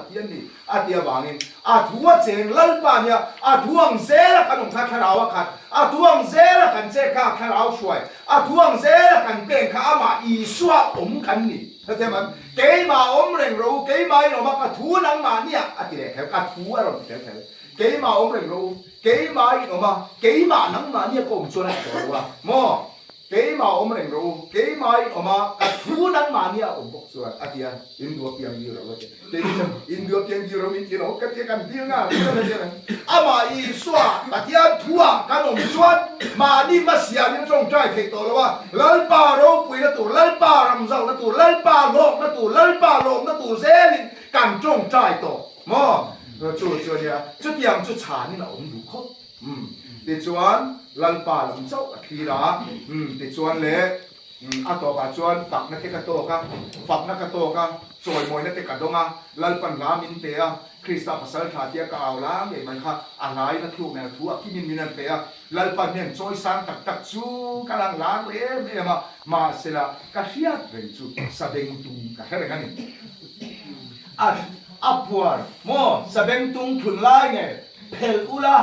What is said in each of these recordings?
Pathian ni a ti avangin a thu a cheng Lalpa nia a thu ang zela kan awm kha thlarau a khat, a thu ang zela kan che kha thlarau hruai, a thu ang zela kan pen kha amah Isua awm kan ni. Hetiang an keimah awm reng rawh u, keimah in awm a ka thu nangmah nia a ti leh kher, ka thu a rawn ti tel kher. Keimah awm reng rawh u, keimah in awm a, keimah nangmah nia ka awm chuan a ti tawh lo a maw? Keimah awm reng rawh u, keimah in awm a, ka thu nangmah nia a awm bawk chuan a ti a, in dua piang dil rawh u a ti. Keini chuan in dua piang dil rawh u min ti lo, ka tia kan dil nghal zel a ti a. Amah Isua Pathian thua kan awm chuan mahni hmasianin a tawngtai theih tawh lo a, Lalpa ropuina tur, Lalpa ramzauhna tur, Lalpa hlawkna tur, Lalpa lawmna tur zelin kan tawngtai tawh maw? Chu chu a nia, chutiang chu chhanin a awm duh khawp. Umm tichuan Lalpa lam chauh a thlir a, umm tichuan le umm a tawpah chuan fakna te ka tawk a, fakna ka tawk a, chawimawina te ka dawng a, Lalpan hla min pe a, Krista pasal tha tia ka au la ngei mai kha a hlaiin a thluk nen a thu a kimin min an pe a, Lalpan hian chawisang tak tak chu ka lang lar em em a, mahsela ka hriat reng chu sabengtung ka hre reng a ni. A a puar maw sabengtung thlun lai nge? Phelh ula,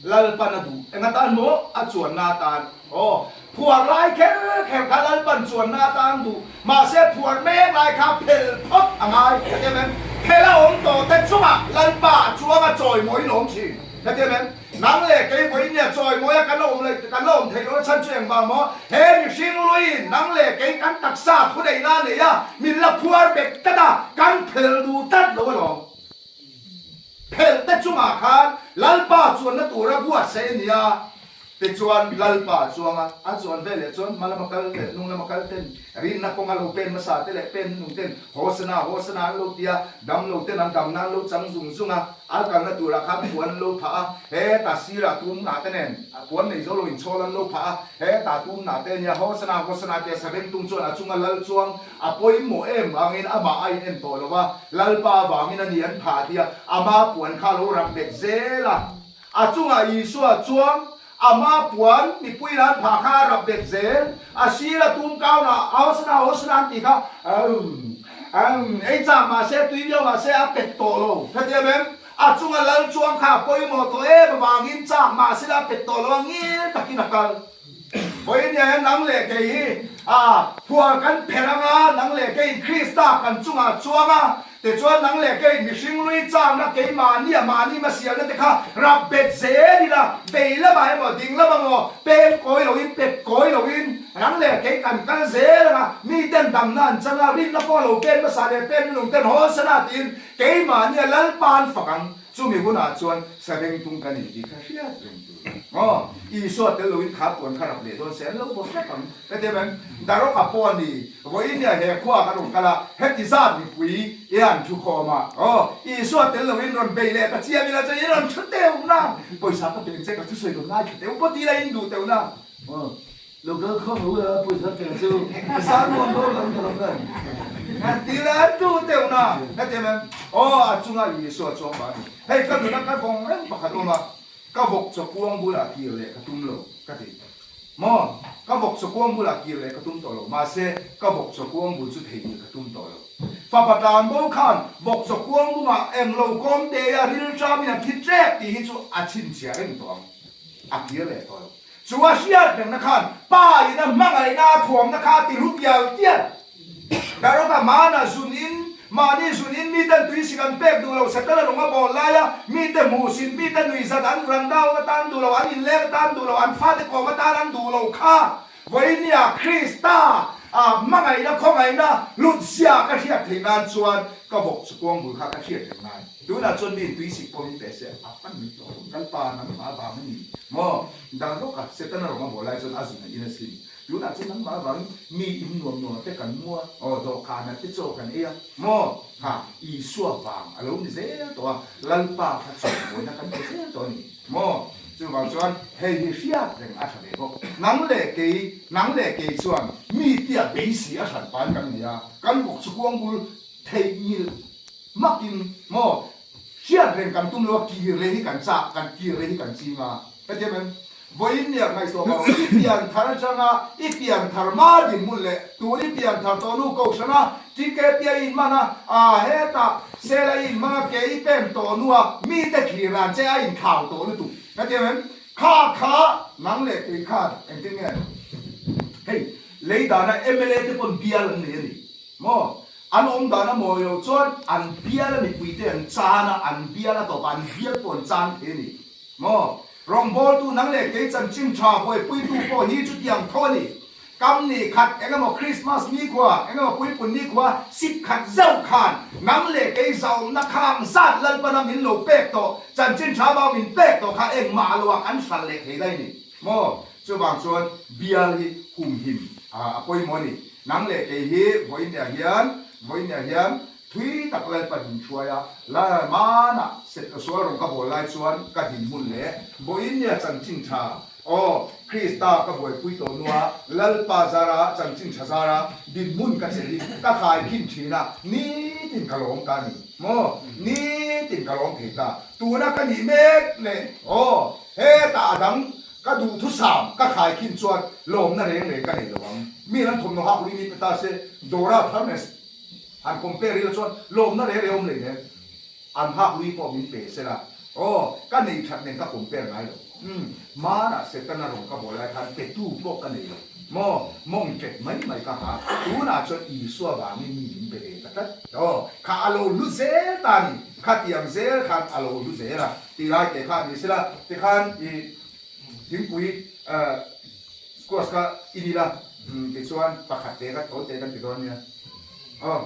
Lalpan a duh. Eng atan maw? A chuanna atan. Aw, phuar lai kher kher kha Lalpan chuanna atan duh. Mahse phuar mek lai kha phelh phawt a ngai. Hetiang em? Phelh a awm tawh te chungah Lalpa a chuang a chawimawiin a awm thin. Hetiang em? Nang leh kei vawiin nia chawimawi a kan la awm leh kan la awm theih lohna chhan chu engvang maw? He mihring luiin nang leh kei kan taksa thuneihna a nei a, min la phuar bet tlat a, kan phelh duh tlat lo alawm. Phelh te chungah khan Lalpa chuanna tura buatsaih a ni a, tichuan Lalpa a chuang a, a chuan veleh chuan hma lama kal ten, hnung lama kal ten, rinna kawnga lo pen hmasa te leh pen hnung ten Hosana, Hosana an lo ti a, dam lo ten an damna an lo chang zung zung a, a kalna turah khan puan an lo phah a, heta sirah tum ngah te nen puan nei zo lo inchhawl an lo phah a, heta tum ngah te nia Hosana, Hosana tia Savengtung chuan a chunga Lal chuang A pawimawh em vangin amah a in en tawh lo a, Lalpa vangin a ni an phah tia ama puan kha a lo rak bet zel a. A chungah Isua chuan ama puan mipui la an phah kha a rak bet zel. A sir a tum kauna Hosana Hosana an tih kha umm umm ei chak mahse tui viau mahse a pet tawh lo. Hetiang em? A chunga Lal chuang kha a pawimawh tawh em avangin chak mahse la a pet tawh lo a, ngil takin a kal. Vawinia hian nang leh kei hi a phuar kan pherh ang a, nang leh keiin Krista kan chungah chuang a, tichuan nang leh keiin mihring lui changna keimahnia mahni hmasialna te kha rap bet zel ila, vei lamah emaw ding lamah emaw peng kawi loin pet kawi loin nang leh kei kan kal zel ang a, miten damna an chang a, rinna pawh lo pen hmasa leh pen nung ten hawnsan a tiin keimahnia Lalpa an fak ang. Chumi hunah chuan Savengtung ka ni tih kha hriat reng tur a ni. Aw, Isua tel loin kha puan kha rap leh dawn se an lo bawk hrep ang. Ka ti em? Daroka pawh a ni. Vawiin nia he khua kan rawn kal a, heti zat mipui i an thu khawm a. Aw, Isua tel loin rawn bei leh ta chiam ila chuan i rawn thu teuh na. Pawisa ka peng che ka thusawi rawn ngaithla teuh pawh ti ila in duh teuh na. Aw. Lo kal khawm ru a pawisa peng chu sa nuam bo lam ta lo kan. Ti la tu teuh na ka ti em em aw a chunga Isua chuang vang a ni. Hei ka nuna ka vawng reng pakhat awm a, ka vawk chawkuang bulah kir leh ka tum lo ka ti. Maw ka vawk chawkuang bulah kir leh ka tum tawh lo mahse ka vawk chawkuang bul chu theihnghilh ka tum tawh lo. Fapa tlan bo khan vawk chawkuang bungah eng lo kawm te a rilṭamin a thi ṭep tih hi chu a chhinchhiah reng tawh ang a kir leh tawh lo. Chu a hriat rengna khan pa in a hmangaihna a thuamna kha a ti hlu pial pial. Daroka mana zun in, mahni zun in miten tui sik an pek duh lo, Setana rawng a bawl lai a, mite hmuhsit, mite nuihzat an vran dau atan duh lo, an inleng atan duh lo, an fate kawm atan an duh lo kha vawinia Krista a hmangaihna khawngaihna hlutzia ka hriat theih nan chuan ka vawk chu kuangbul kha ka hriat reng ngai. Tunah chuan mi tui sik pawhin pe se a fan mai tawh ang, Lalpa nangmah avang a ni maw? Dang rawk a, Setana rawng a bawl lai chuan a zun a in asin. Tunah chuan nangmah avangin mi in nuam nuam te kan mu a, aw dawhkanah te chaw kan ei a maw? Ha, Isua vang a lo ni zel tawh a, Lalpa kha chawimawina kan pe zel tawh a ni maw? Chuvang chuan hei hi hriat reng a tha ve bawk. Nang leh kei, nang leh kei chuan mi tia beisei a hran pan kan nei a, kan vawk chu kuangbul theihnghilh Makin maw hriat reng kan tum lo a, kir leh hi kan chak, kan kir leh hi kan ching a. Hetiang em? Vawiin nia ngaihtuah lo, i pian thar atanga i pian thar hma dinhmun leh tun i pian thar tawh nu kohhrana TKP a inhman a, aa hetah sel a inhmang a, ke i pem tawh nu a, mite thlir dan che a inthlau tawh lutuk. Ka ti em? Kha kha nang leh kei khan engtin nge hei lei dana mla te pawn bial an nei a ni maw? An awm dan a mawi lo chuan an bial a mipuite an chan a, an bial a tawpah an bial pawh an chan thei a ni. Maw? Rawngbawltu nang leh kei chanchin tha buaipuitu pawh hi chutiang tho a ni. Kam ni khat eng emaw Krismas nikhua, eng emaw puipun nikhua sip khat zauh khan nang leh kei zahawmna khang zat Lalpana min lo pek tawh, chanchin tha bau min pek tawh kha engmah loah kan hral leh thei daih ni. Maw? Chuvang chuan bial hi humhim a pawimawh a ni. Nang leh kei hi vawiinah hian, vawiinah hian Thui tak Lalpan min hruai a, Lalmanah set sual rawng ka bawl lai chuan ka dinhmun leh vawiin nia chanchin tha, aw, Krista ka buaipui tawh hnua Lalpa zara chanchin tha zara dinhmun ka chelh in ka khai khin thin a, nitin ka lawm ta a ni maw? Nitin ka lawm thei ta. Tuna ka nih mek leh, aw, hetah a dang ka duhthusam ka khai khin chuan lawmna reng reng ka nei lo ang. Mi an thawmhnaw hak lui ni pe ta se, Dora Tharnes, Han compare ila chuan lawmna reh reh awm lei nen an hak lui pawh min pe se la aw ka nei that nen ka compare ngai lo umm hmanah Setana rawng ka bawl lai khan petu pawh ka nei lo maw mawng tet mai mai ka ha tunah chuan Isua vangin mi min pe ve ta tlat aw kha a lo hlu zel ta a ni khatiang zel khan a lo hlu zel a ti lai te kha ni se la tikhan i thingpui eh Squash kha i ni la, tichuan pakhat te kha tho te kan ti dawn nia. Aw.